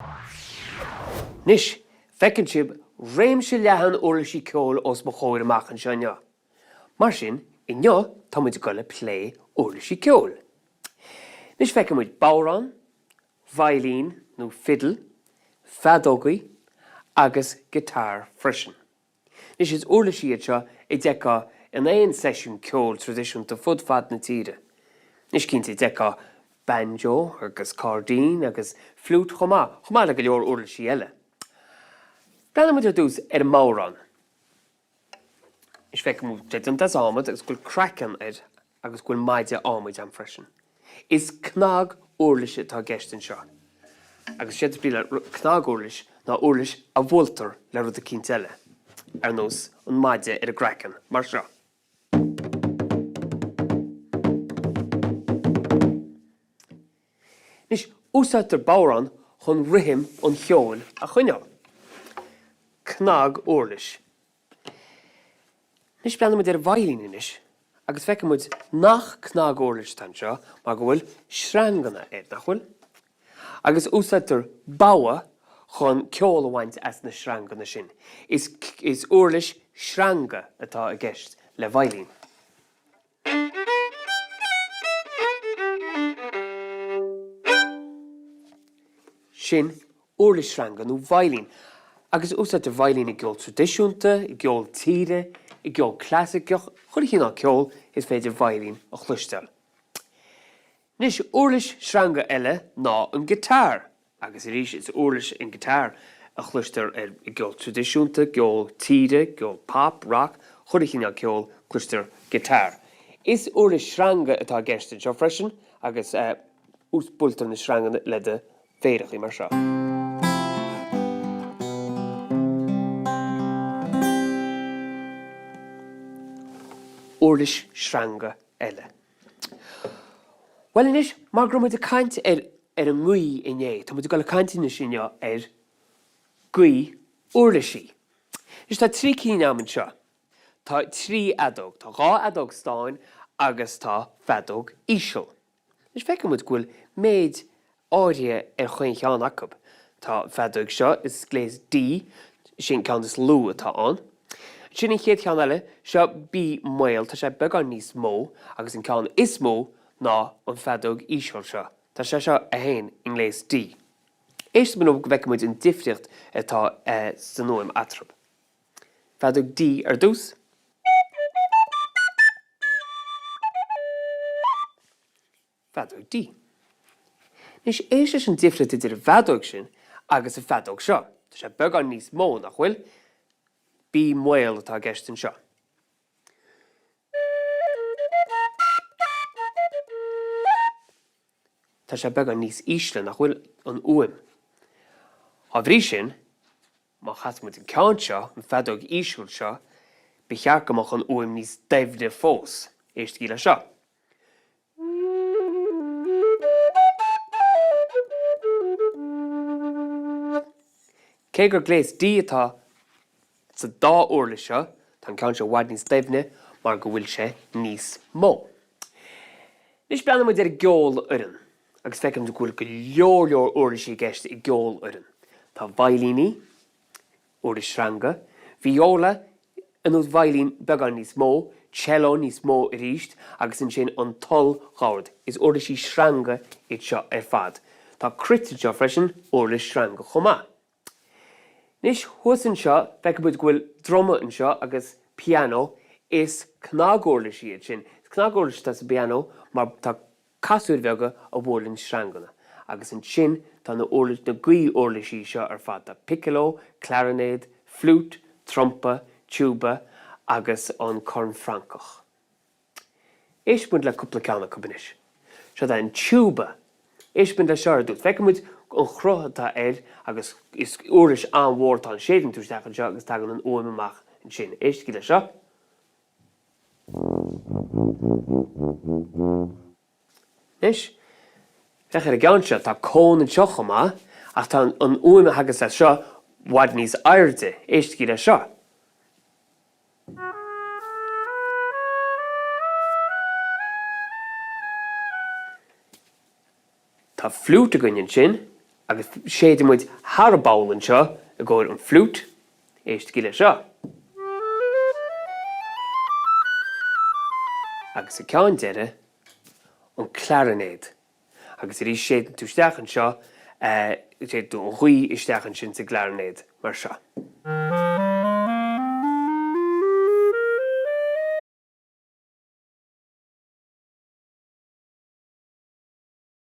Anois, feiceann sibh réimse leathan uirlisí ceoil os mo chomhair amach anseo inniu. Mar sin, inniu tá muid ag dul ag plé uirlisí ceoil. Anois feicfidh muid bodhrán, veidhlín nó fidil, feadógaí agus guitar freisin. Anois is uirlisí iad seo a d'fheicfeá in aon seisiún ceoil traidisiúnta fud fad na tíre. Anois cinnte d'fheicfeá banjo agus cairdín agus fliúit chomh maith, chomh maith le go leor uirlisí eile. Breathnóidh muid ar dtús ar an mbodhrán. Anois feicim go bhfuil sé déanta as adhmad agus go bhfuil craiceann air agus go bhfuil maide adhmaid ann freisin. Is cnag-uirlis atá i gceist anseo. Agus séard is brí le cnag-uirlis ná uirlis a bhuailtear le rud eicínt eile, ar nós an maide ar an gcraiceann, mar seo. Anois, úsáidtear bodhrán chun rithim an cheoil a choinneáil. Cnag-uirlis. Anois breathnóidh muid ar an veidhlín anois agus feicfidh muid nach cnag-uirlis atá anseo mar go bhfuil sreanganna air, nach bhfuil? Agus úsáidtear bogha chun ceol a bhaint as na sreanganna sin. Is is uirlis sreanga atá i gceist le veidhlín. Sin uirlis sreanga nó veidhlín, agus úsáidtear veidhlín i gceol traidisiúnta, i gceol tíre, i gceol clasaiceach, chuile chineál ceoil is féidir veidhlín a chloisteáil. Anois, uirlis sreanga eile ná an guitar, agus arís is uirlis an guitar a chloistear ar i gceol traidisiúnta, gceol tíre, gceol pop, rock, chuile chineál ceoil, cloistear guitar. Is uirlis sreanga atá i gceist anseo freisin, agus buailtear na sreanganna le do mhéarachaí mar seo. Uirlis sreanga eile. Bhuel anois, mar go raibh muid ag caint ar ar an ngaoth inné, tá muid ag dul ag caint anois inniu ar gaoth-uirlisí. Anois tá 3 cinn agam anseo. Tá 3 fheadóg. Tá 2 fheadóg stáin agus tá feadóg íseal. Anois feiceann muid go bhfuil méid áirithe ar chaon cheann acu. Tá an feadóg seo, is gléas D, sin ceann is lú atá ann. Ansin an chéad cheann eile, seo B maol, tá sé beagán níos mó agus an ceann is mó ná an feadóg íseal seo. Tá sé seo é féin i ngléas D. Éistfidh muid go bhfeicfidh muid an difríocht atá san fhuaim eatarthu. Feadóg D ar dtús. Feadóg D. Anois, éist leis an difríocht idir an bhfeadóg sin agus an feadóg seo. Tá sé beagán níos mó, nach bhfuil? B maol atá i gceist anseo. Tá sé beagán níos ísle, nach bhfuil, an fhuaim. Dá bhrí sin, Má chasann muid an ceann seo, an feadóg íseal seo, ba cheart go mbeadh an fhuaim níos doimhne fós. Éistigí leis seo. Cé gur gléas D atá sa dá uirlis seo, tá an ceann seo i bhfad níos doimhne mar go bhfuil sé níos mó. Anois breathnóidh muid ar an gceolfhoireann agus feicimid go bhfuil go leor leor uirlisí i gceist i gceolfhoireann. Tá veidhlíní, uirlis sreanga, viola, ar nós veidhlín beagán níos mó, cello níos mó arís agus ansin an tulldhord. Is uirlisí sreanga iad seo ar fad. Tá cruit anseo freisin, uirlis sreanga chomh maith. Anois, thuas anseo, feicfidh muid go bhfuil druma anseo agus pianó. Is cnaguirlis iad sin. Is cnaguirlis atá sa bpianó mar tá casúir bheaga a bhuaileann sreanganna. Agus ansin tá na uirlis, na gaoth-uirlisí seo ar fad. Tá piccolo, clarinéad, fliúit, trumpa, tiúba agus an corn Francach. Éistfidh muid le cúpla ceann acu anois. Seo é an tiúba. Éistfidh muid leis seo ar dtús. Feicfidh muid an chruth atá air agus is uirlis an-mhór atá ann. Séideann tú isteach anseo agus tagann an fhuaim amach ansin. Éistigí leis seo. Anois, féach ar an gceann seo. Tá cón anseo chomh maith ach tá an fhuaim a thagas as seo i bhfad níos airde. Éistigí leis seo. Tá fliúit againn ansin. Agus séideann muid thar an bpoll anseo i gcomhair an fliúit. Éistigí leis seo. Agus an ceann deiridh, an clarinéad. Agus arís séideann tú isteach anseo, séideann tú an ghaoth isteach ansin sa gclairinéad mar seo.